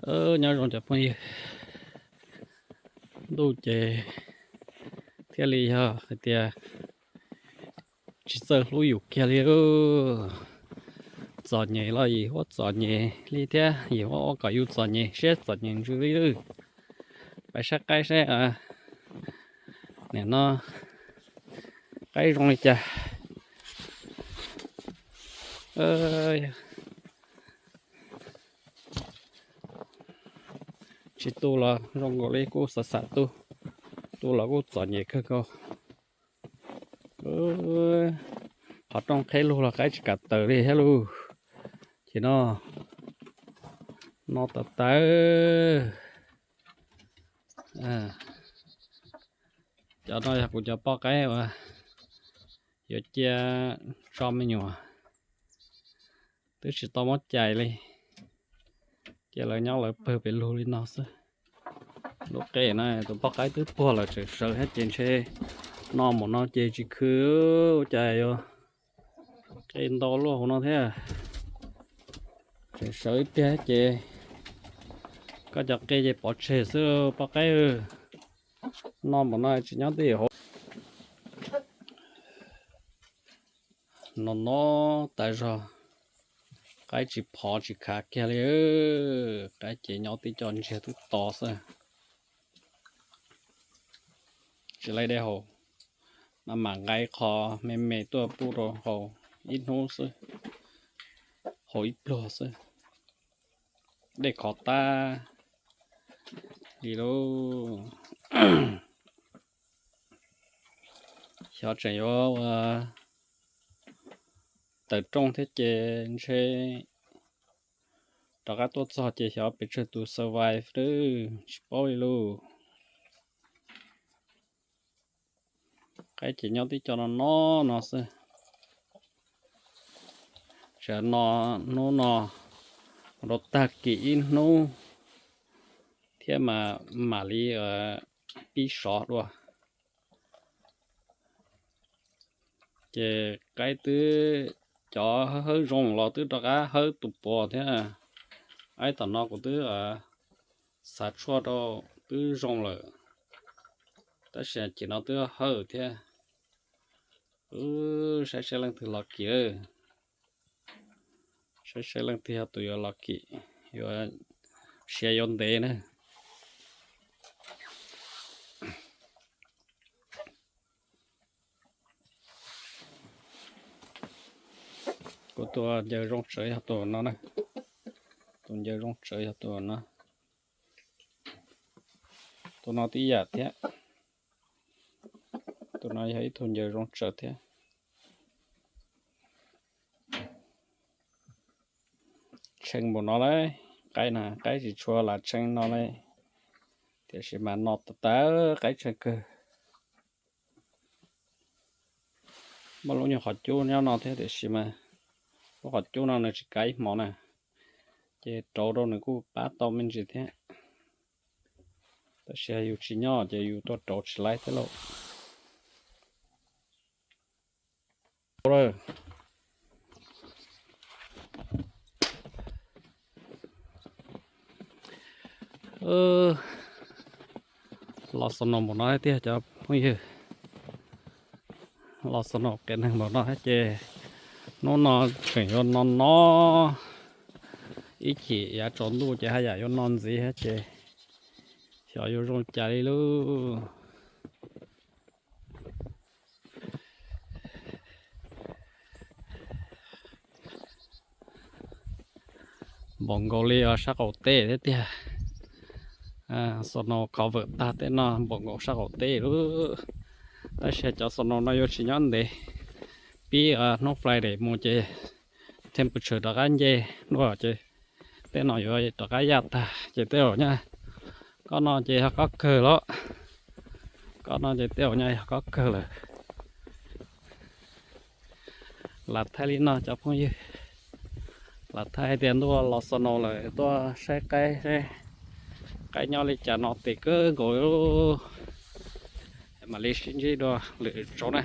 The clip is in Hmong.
Nyob zoo cov phooj ywg, ntuj ces thiaj li yog hais tias tsis txawj hlub yus kiag li. Txom nyem los yim huab txom nyem li thiab, yim huab ua kom yus txom nyem siab txom nyem ntsws li. Pais saib qaib seb nim no qaib zoo li cas. Tsis tu los zoo nkaus li kuj xav xav tu, tu los kuj txom nyem kawg nkaus. Qhov rooj qheb lug los qaib tsis kam tawm li thiab lauj. Ces no, no tawv tawv. Cov no yog kuv cov poj qaib uas yuav cia tso me nyuam, twb tsis tau muab cais li, cia lawv nyob lawv pawg pem lug li no xwb. Lub qe no tus poj qaib twb puag lawm tseem sawv thiab ces ntshe no mus no ces tsis khw, ua cas yuav qe ntau luaj hauv no thiab. Tseem sawv ib pliag ces koj cov qe ces pov tseg xwb poj qaib. No mus no tsis nyob twj ywm hauv. No no tas zog, qaib tsis phov tsis khav kiag li. Qaib ces nyob tib co ntsiag twb to xwb. Tsis laij dej haus, maj mam nqa qho me me tuaj pub rau haus ib hnub xwb, haus ib pluag xwb, dej khov tag li lauj. Xyov tseem yuav ua tawm rooj thiab ces ntshe rov qab tuaj txog ces xyov pes tsawg tus survive lawm tsis paub li lauj. Qaib ces nyob tib co no no no xwb. Tsam no hnub no rau tag kis ib hnub thiab mas mam li pib sov dua. Ces qaib twb cov hawb zoo los twb rov qab hawb tus puas thiab. Aib tom no kuv twb xav tshuaj rau twb zoo lawm, tab sis ces no twb hawb thiab. Wb saib saib leej twg los kis, saib saib leej twg yog tus yuav los kis, yuav siav yuav ntev na. Kuv tus ncaws zoo tsawv yog tus no na. Tus ncaws zoo tsawv yog tus no. Tus no tib yam thiab. Tus no yog ib tug ncaws zoo tsawv thiab. Tshee npaum no lauj, qaib na, qaib tsis tshua lam tshee no li, tiam sis mas no tas tas qaib tshee kawg. Muaj lub nyuag qhov cub nyob no thiab tiam sis mas lub qhov cub no nws tsis kav ib hmo na, ces rauv rau nws kuj pab tau me ntsis thiab. Tab sis yus tsis nyob ces yus tuaj rauv tsis laib thiab lauj. Los snow npaum no tiag cov phooj ywg, los snow qias neeg npaum no thiab ces hnub no tseem yuav no no, ib chim yav tsaus ntuj ces haj yam yuav no ntxiv thiab ces xyov yuav zoo cas li lauj. Npaum nkaus li sab qaum teb thiab tiag. Snow cover tag tej no npaum nkaus sab qaum teb lauj. Tab sis cov snow no yuav tsis nyob ntev, pib hnub Friday mus ces temperature rov qab nce dua ces tej no yuav rov qab yaj tag ces tej zaum nyaj, kob no ces yog kob kawg lawm. Kob no ces tej zaum nyaj yog kob kawg lawm. Lam thaij li no cov phooj ywg, lam thaij hais tias ntuj los snow lawm tuaj saib qaib seb qaib nyob li cas no tes kawg nkaus. Mam li sib ntsib dua lwm zaus na.